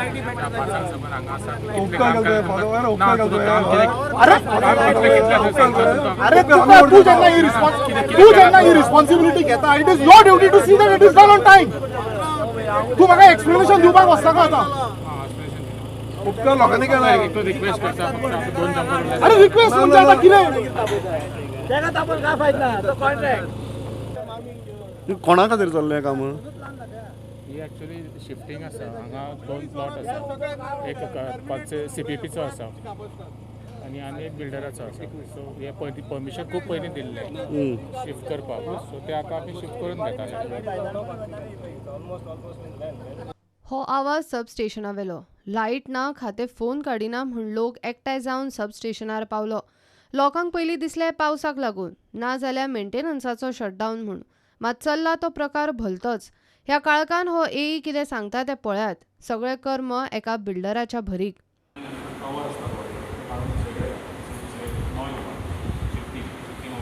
पांचांक सावन हांगा आसा. कितलें उपकार काम घालतोय, केलें फादर, तुमकां? उपकार ना, तुजो घालतोय. काम कितें? अरे काम कितलें कितलें दिवसांनी अरे, तुका तू जेन्ना ही रिस्पॉन्स तू जेन्ना ही रिस्पॉन्सिबिलिटी घेता, it is your duty to see that it is done on time. तू म्हाका एक्सप्लेनेशन दिवपाक वचनाका आतां. उपकार लोकांनी केला. एकटो रिक्वेस्ट करता, फक्त आमकां दोन जम्पर उरले. अरे, रिक्वेस्ट म्हणजे आता कितें? तेका तापोवन काय फायदा ना, तो कॉन्ट्रॅक्ट. कोणा खातीर चल्लें काम? ही एक्चुअली शिफ्टींग आसा. हांगा दोन प्लॉट आसा, एक पांच सीपीपीचो आसा आनी आनी एक बिल्डराचो आसा. सो हे पयलीं परमिशन खूब पयलीं दिल्लें शिफ्ट करपाक, सो ते आतां आमी शिफ्ट करून घेताले. हो आवाज सबस्टेशनावेलो. लायट ना, खातें फोन काडिना म्हूण लोक एकठांय जावन सबस्टेशनार पावलो. लोकांक पयलीं दिसलें पावसाक लागून, नाजाल्यार मेंटेनन्साचो शटडावन म्हूण. मात चल्ला तो प्रकार भलतोच. ह्या काळखान हो एई कितें सांगता तें पळयात. सगळें कर्म एका बिल्डराच्या भरीक. टॉवर आसता पळय, ते काडून दुसरे दुसरे नवो येवपा, शिफ्टींग शिफ्टींग.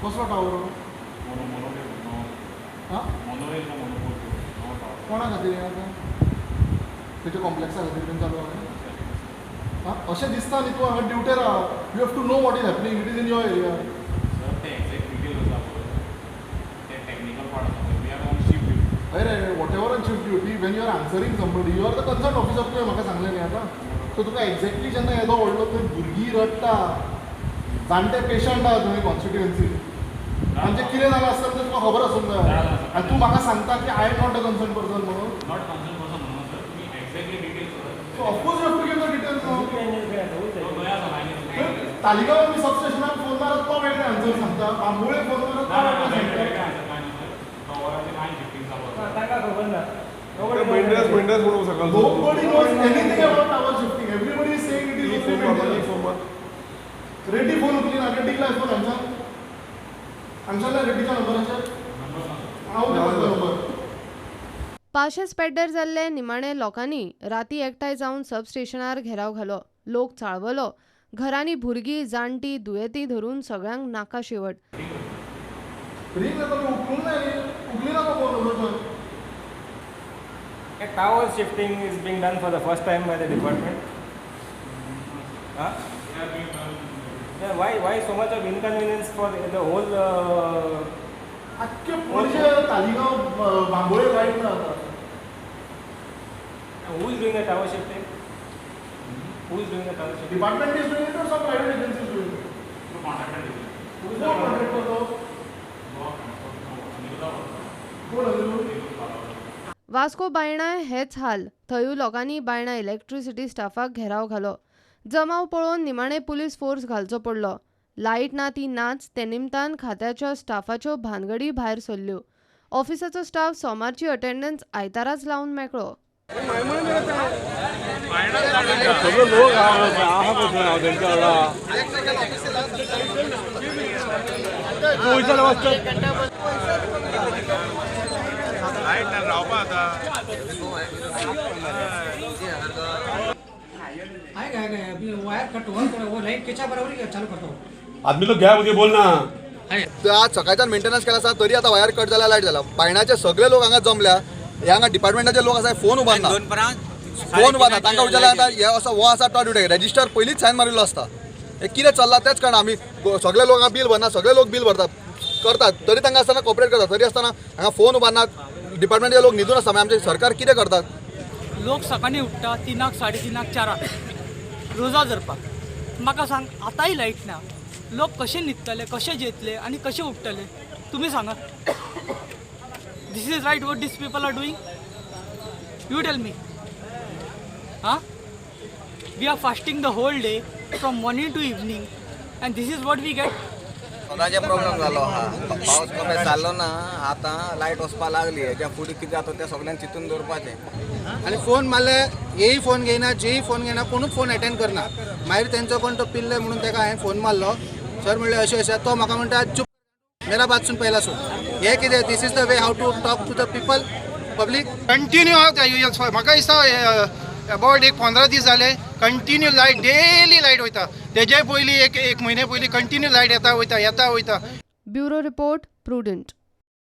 कसलो टावर? मोनो मोनोरेल नवो. हा. मोनोरेल ना, मोनोपोल, नवो टावर. कोणा खातीर हें आतां? तेच्या कॉम्प्लेक्सा खातीर बीन चालू आहा? हा, अशें दिसता न्ही. तूं हांगा ड्युटेर आहा, you have to know what is happening. It is in your area. Sir, ते एक्झॅक्ट डिटेल्स आसा पळय, ते टॅक्निकल पार्ट आसा. We are on shift duty. अरे, whatever, on shift duty, when you are answering somebody, you are the concern officer. तुवें म्हाका सांगलें न्ही आतां. सो तुका एक्झॅक्टली जेन्ना येदो व्हडलो थंय भुरगीं रडटा, जाणटे पेशंट आहा तुमी कॉन्स्टिट्युएन्सी, आमचें कितें जालां आसतलें तें तुका खबर आसूंक जाय. आनी तूं म्हाका सांगता की I am not a concern person म्हणून. Not concern person म्हणून सर, तुमी exactly details. So of course you have to give the details. नया आसा न्ही. तालिगांव मी सबस्टेशनाक फोन मारत तो वेगळे आन्सर सांगता, बांबोळे फोन मारत तो वेगळे सांगता. टॉवराचे लायन शिफ्टींग चालू आसा. तांकां खबर ना. मेंटेनन्स मेंटेनन्स म्हणून सकाळचो. Nobody knows anything about tower shifting. Everybody is saying it is only phone मार. Maintenance. फोन मार. रेड्डी फोन उखली ना. रेड्डीक लाय फोन हांगच्यान. हांगच्यान लाय रेड्डीच्या नंबराचेर. हांव दिता नंबर. पाशेस पेड्ड्यार जाल्ले. निमाणे लोकांनी राती एकठांय जावन सबस्टेशनार घेराव घालो. लोक चाळवलो. घरांनी भुरगीं, जाणटीं, दुयेंती धरून सगळ्यांक नाका शेवट. रिंग जाता, उखलूंक ना न्ही. उखली ना तो phone उलोवचो. A tower shifting is being done for the first time by the department. Huh? Yeah, why so much of inconvenience for the whole आख्खे पणजे, तालिगांव, बांबोळे लायट ना आतां. Who is doing the tower shifting? Who is doing the tower shifting? Department is doing it or some private agency is doing it? Contractor. Who is कोण the contractor तो? कोण अनिरुद्ध? वास्को बायणा हेच हाल. थंयूय लोकांनी बायणा इलेक्ट्रिसिटी स्टाफाक घेराव घालो. जमाव पळोवन निमाणे पुलीस फोर्स घालचो पडलो. लायट ना ती नाच, ते निमतान खात्याच्या स्टाफाच्यो भानगडी भायर सरल्यो. ऑफिसाचो स्टाफ सोमारची अटेंडन्स आयताराच लावन मेकळो. सगळे लोक आहा पळय, हांव तेंच्या वांगडा. तूं वयता वाचता. लायट ना रावपा आतां. आएगा, आएगा. अभी वायर कट हुआ थोड़ा, वो लाइट केचा बराबर ही चालू करता हूँ. आदमी लोग घ्या, मुगे बोल ना. ते आज सकाळच्यान मेंटेनन्स केला आसा, तरी आतां वायर कट जाला, लायट जाला. बायणाचे सगळे लोक हांगा जमल्या. हे हांगा डिपार्टमेंटाचे लोक आसा, फोन उबारना, फोन उबारना. तांकां विचारल्यार आतां हे असो हो आसा तो ड्युटी रेजिस्टर पयलींच सायन मारिल्लो आसता. हे कितें चल्लां तेंच कळना. आमी सगळे लोक हांगा बील भरना, सगळे लोक बील भरतात करतात, तरी तांकां आसतना कॉपरेट करतात, तरी आसतना हांगा फोन उबारनात. डिपार्टमेंटाचे लोक न्हिदून आसता. मागीर आमचें सरकार कितें करतात? लोक सकाळीं उठ्ठा 3क, 3:30क, 4क रोजा धरपाक. म्हाका सांग, आतांय लायट ना, लोक कशे न्हिदतले, कशे जेतले आनी कशे उठ्ठले? तुमी सांगात. This is right, what these people are doing? You tell me. Ah, we are fasting the whole day from morning to evening and this is what we get. सदांचे प्रॉब्लेम जालो आहा. पावस कमी जाल्लो ना, आतां लायट वचपा लागली. हेच्या फुडें कितें जाता तें सगळ्यांक चिंतून दवरपाचें. आनी फोन मारले, हेय फोन घेयना, जेय फोन घेयना, कोणूच फोन एटेंड करना. मागीर तेंचो कोण तो पिल्ले म्हणून तेका हांवें फोन मारलो. सर म्हणलें, अशें अशें. तो म्हाका म्हणटा, चूप, मेरा बात सुन, पहिला सुन. हे कितें? This is the way how to talk to the people, public? Continue म्हाका दिसता अबावट एक 15 दीस जाले, कंटिन्यू लायट, डेली लायट वयता. तेजे पयलीं एक एक म्हयने पयलीं कंटिन्यू लायट येता वयता, येता वयता. Bureau report, prudent.